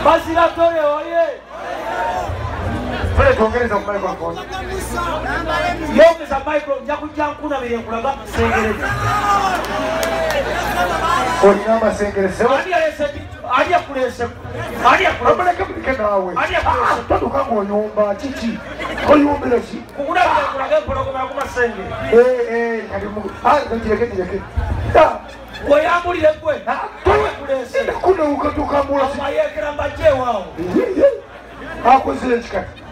Bazira Tone oye! Fere twongereza ku microphone. Yongeza microphone, nja kujja nkunamire nkulaga amasengere. Olina amasengere sebo? Ani yakuleese? Ani yakuleese? Muleke muleke naawe. Ani yakuleese? Totuka ng'oyomba kiki? Oyombera ki? Nkunamire nkulaga empologoma ku masengere. Kati kireke kireke. Weyambulire gwe. Yakuleese. Kuno tukambula. Abayekera mbajje waawo. Akoze eki kati?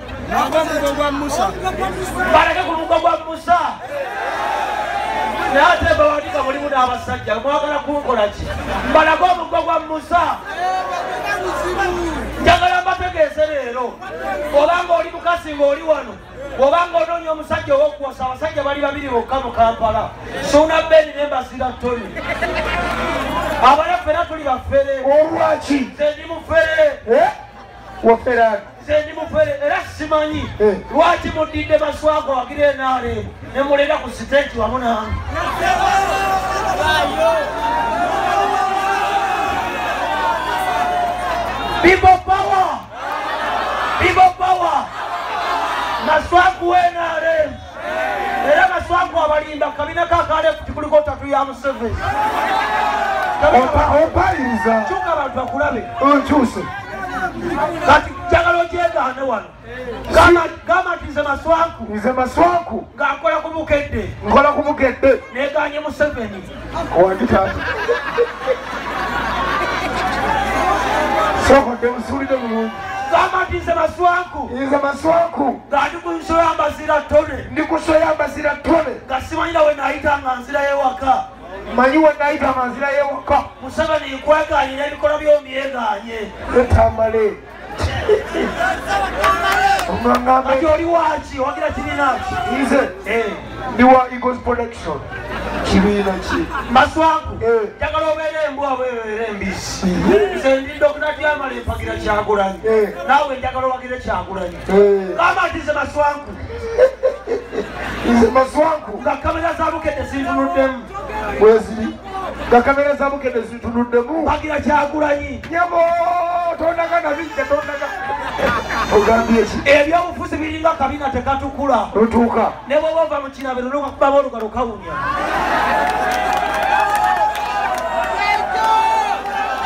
Baleke ku mugo gwa Musa. Naye ate bawanika mulimu n'abasajja mwagala kunkola ki? Mbalage omugo gwa Musa. Njagala mbategeeze leero, obanga oli mukasi ng'oli wano, obanga onoonya omusajja ow'okuwasa, abasajja bali babiri bokka mu Kampala, Suuna Ben ne Mbazira Tony. Abala ffena tuli bafere. Olwaki? Nze ndi mufere. Wafera. Nze ndi mufere era simanyi lwaki mudidde Maswako wagira NRM ne muleeta ku siteegi wamu nange. People power! People power! Maswaku NRM. Era Maswaku abalimba kabina ka left kuliko tatu ya Museveni. Ompayiriza. Kyuka abantu bakulabe. Onkyuse. Kati njagala ogyegaane wano. Gamba nti nze Maswaku. Nze Maswaku. Nga nkola ku Bukedde. Nkola ku Bukedde. Negaanye Museveni. Owange taata. Sookodde musuulire bulungi. Gamba nti nze Maswaku. Nze Maswaku. Nga ndi ku nso ya Mbazira Tone. Ndi ku nso ya Mbazira Tone. Nga simanyira we naayita nga nzira y'ewaka. Manyi we naayita nga nzira y'ewaka. Museveni nkwegaanye n'ebikolwa by'omyegaanye. Etamale. Kati oli waaki? Wagira kibiina ki? Nze ndi wa Eagles Production. Kibiina ki? Maswaku, njagala obeere embwa oba obeere embisi. Nze ndi Dr. Diamale mpagira Kyagulanyi. Naawe njagala owagire Kyagulanyi. Gamba nti nze Maswaku. Nze Maswaku. Nga kamera za Bukedde zintunuddemu. Bweziri. Nga kamera za Bukedde zintunuddemu. Mpagira Kyagulanyi. Nyabo tondaga na bijja tondaga. Ogambye ki? Ebyobufuzi biringa kabina tekatukula. Lutuuka. Ne bw'oba ova mu kinabiro n'okakubamu olugalo kawunya.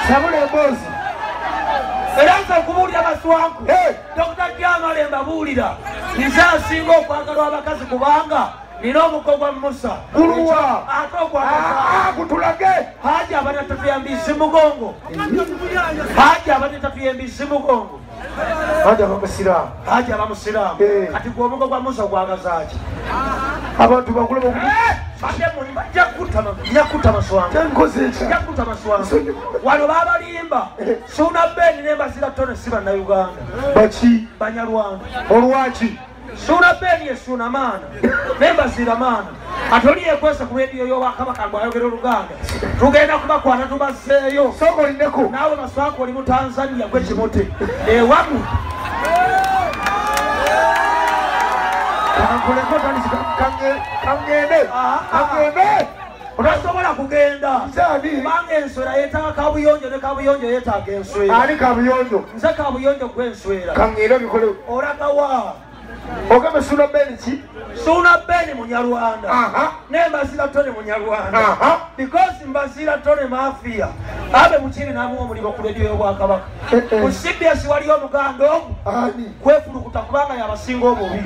Sabula emboozi. Era nze okubuulira Maswaku. Dr. Diamale mbabuulira. Nze asinga okwagalwa abakazi kubanga nina omugo gwa Musa. Guluwa. Ate okwagala. Gutulage. Haji abadde tatuyambise mugongo. Haji abadde tatuyambise mugongo. Haji aba musiraamu. Haji aba musiraamu. Kati gwe omugo gwa Musa gwagaza ki? Abantu bakulu Nja kutta Maswaku. Nja kutta Maswaku. Wano babalimba. Suuna Ben ne Mbazira Tone si Bannayuganda. Baki? Banyarwanda. Olwaki? Suuna Ben ye Suuna maana. Ne Mbazira maana. Ate oli yekwesa ku rediyo y'Obwakabaka ng'ayogera Oluganda. Tugenda kubakwata tubazzeeyo. Sooka olindeko. Naawe Maswaku oli mu Tanzania gwe Kimote. Ewamu. Kankuleko tandisi kangende. Kangende. Otasobola kugenda. Kubanga enswera yeetaaga kabuyonjo ne kabuyonjo yeetaaga enswera. Ani kabuyonjo? Nze kabuyonjo gwe enswera. Kangende bikole. Olaga wa? Ogambe Suuna Ben ki? Suuna Ben Munyarwanda. Ne Mbazira Tone Munyarwanda. Because Mbazira Tone mafia. Abe Mukiibi n'amuwa omulimu ku rediyo y'Obwakabaka. Ku CBS waliyo omuganda ogu. Kwefulukuta kubanga y'abasinga obubi.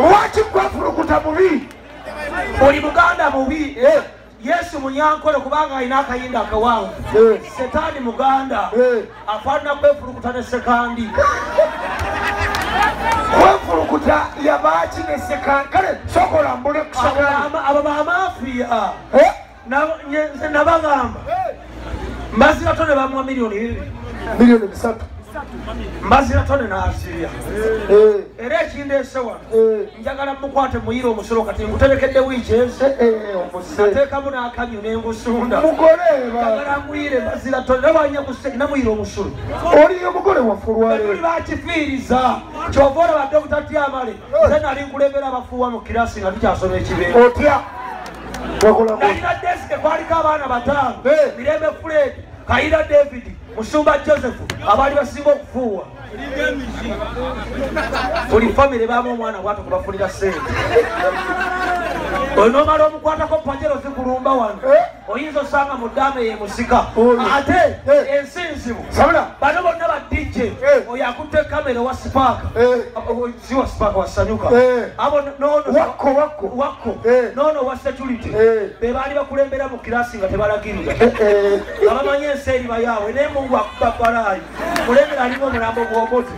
Lwaki kwefulukuta mubi? Oli muganda mubi. Yesu munyankole kubanga alina akayinda akawanvu. Setaani muganda afaanana kwefulukuta ne Sekandi. Kwefulukuta yabaaki ne Sekandi? Kale sooka olambule ku Sekandi. Abo bamafiya. Nze nabagamba. Mbazira Tone bamuwa 2 millioni. 3 millioni. Mbazira Tone n'azirya. Era ekindeese wano njagala mukwate muyire omusolo kati nguterekedde wiiki ezi. Ateekamu n'akanyu n'engusunda. Njagala nguyire Mbazira Tone nabanya namuyire omusolo. Oli omugole waffe olwaleero. Tuli bakifiiriza. Ky'ova olaba Dr. Diamale nze nali nkulembera abafuuwa mu kirasi nga tukyasoma ekibeera. Otya? Nalina desike kwaliko abaana 5, Mirembe Fred, Kayira David, Musumba Joseph, abaali basinga okufuuwa. Buli famire baamu omwana bw'atyo kubafunira ssente. Onomala omukwatako pajero zikulumba wano, oyinza osanga mu ddaame ye musika. Ate ensi nzibu. Bano bonna ba DJ, oyo akutte kamera wa Spark, si wa Spark wa Sanyuka, abo nono wakko nono wa security, be baali bakulembera mu kirasi nga tebalagirira. Abamanyi ensi eri bayaabwe, naye Mungu akuba balaayi. Mulengera alimu omulambo gw'obote.